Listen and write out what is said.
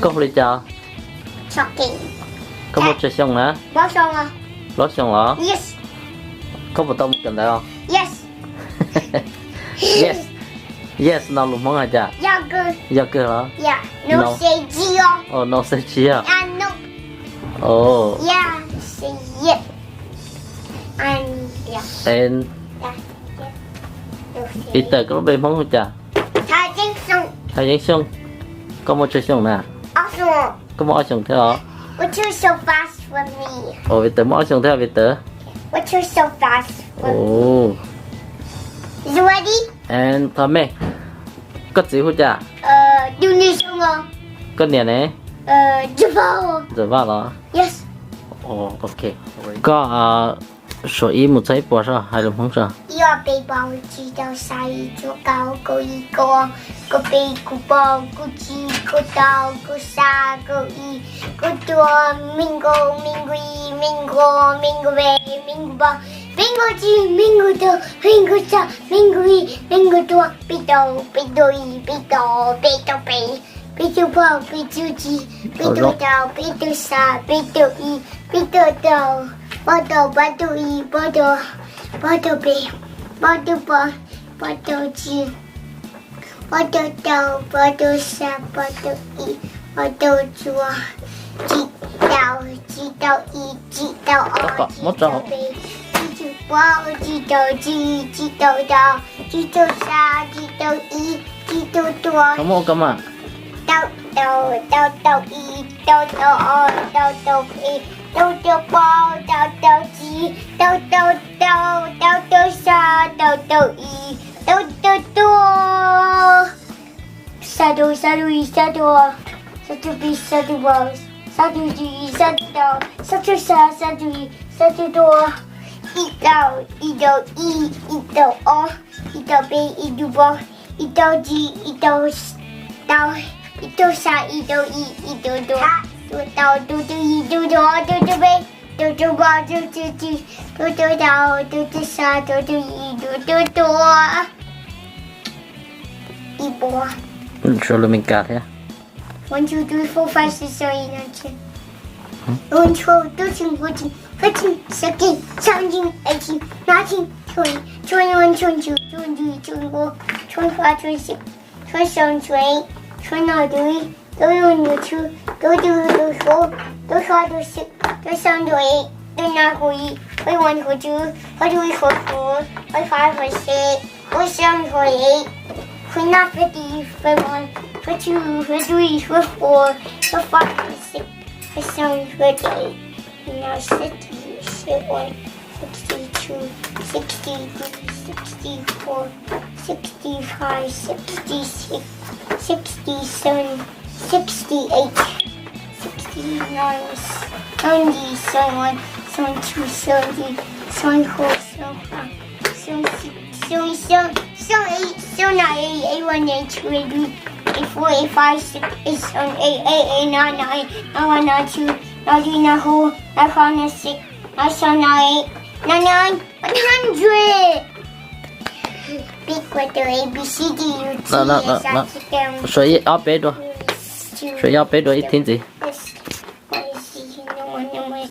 Koj hu li cas? Koj muaj tsawg xyoo na? Plaub xyoo los? Koj puas tau mus kawm ntawv os? Yes no lus Hmoob hais cas? Yog kawg los? No xeb tsib os. Ib tawm koj lub npe Hmoob hu cas? Thaj Yeeb Xyooj. Koj muaj tsawg xyoo na? Koj muaj ob xyoos thiab os? Ua, Victor muaj ob xyoos thiab Victor. Thov mej, koj txiv hu cas? Koj niam ne? Ntxawm Vaj los? Koj suav ib mus txog ib puas soj hais lus Hmoob soj. Ib ob peb plaub tsib rau xya yim cuaj kaum kaum ib kaum ob kaum peb kaum plaub kaum tsib kaum rau kaum xya kaum yim kaum cuaj, me nkaum, me nkaum ib, me nkaum, me nkaum peb, me nkaum plaub, me nkaum tsib, me nkaum rau, me nkaum xya, me nkaum yim, me nkaum cuaj, peb caug, peb caug ib, peb caug, peb caug peb, peb caug plaub, peb caug tsib, peb caug rau, peb caug xya, peb caug yim, peb caug rau, plaub caug, plaub caug ib, plaub caug, plaub caug peb, plaub caug plaub, plaub caug tsib, plaub caug rau, plaub caug xya, plaub caug yim, plaub caug cuaj, tsib caug, tsib caug ib, tsib caug ob, tsib caug peb, tsib caug plaub, tsib caug tsib, tsib caug rau, tsib caug xya, tsib caug yim, tsib caug cuaj, rau, rau, rau caum ib, rau caum ob, rau caum peb, rau caum plaub, rau caum tsib, rau caum rau, rau caum xya, rau caum yim, rau caum cuaj, xya caum, xya caum ib, xya caum ob, xya caum peb, xya caum plaub, xya caum tsib, xya caum rau, xya caum xya, xya caum yim, xya caum cuaj, ib caum, ib caum ib, ib caum ob, ib caum peb, ib caum plaub, ib caum tsib, ib caum rau, ib caum xya, ib caum yim, ib caum cuaj, rau caum rau, rau caum yim, rau caum ob, rau caum peb, rau caum plaub, rau caum tsib, rau caum rau, rau caum xya, rau caum yim, rau caum cuaj, ib puas. Suav lus Meskas thiab. One, two, three, four, five, six, seven, eight, nine, ten. One, twelve, thirteen, fourteen, fifteen, seventeen, eighteen, nineteen, twenty, twenty-one, twenty-two, twenty-three, twenty-four, twenty-five, twenty-six, twenty-seven, twenty-eight, twenty-nine, thirty, thirty-one, thirty-two, thirty-three, thirty-four, thirty-five, thirty-six, thirty-seven, thirty-eight, thirty-nine, forty, forty-one, forty-two, forty-three, forty-four, forty-five, forty-six, forty-seven, forty-eight, forty-nine, fifty, fifty-one, fifty-two, fifty-three, fifty-four, fifty-five, fifty-six, fifty-seven, fifty-eight, fifty-nine, sixty, sixty-one, sixty-two, sixty-three, sixty-four, sixty-five, sixty-six, sixty-seven, sixty-eight, sixty-nine, seventy, seventy-one, seventy-two, seventy-three, seventy-four, seventy-five, seventy-six, seventy-seven, seventy-eight, seventy-nine, eighty, eighty-one, eighty-two, eighty-three, eighty-four, eighty-five, eighty-six, eighty-seven, eighty-eight, eighty-nine, ninety, ninety-one, ninety-two, ninety-three, ninety-four, ninety-five, ninety-six, ninety-seven, ninety-eight, ninety-nine, one hundred. Suav ib ob peb dua, suav ib ob peb dua ib thib ntxiv.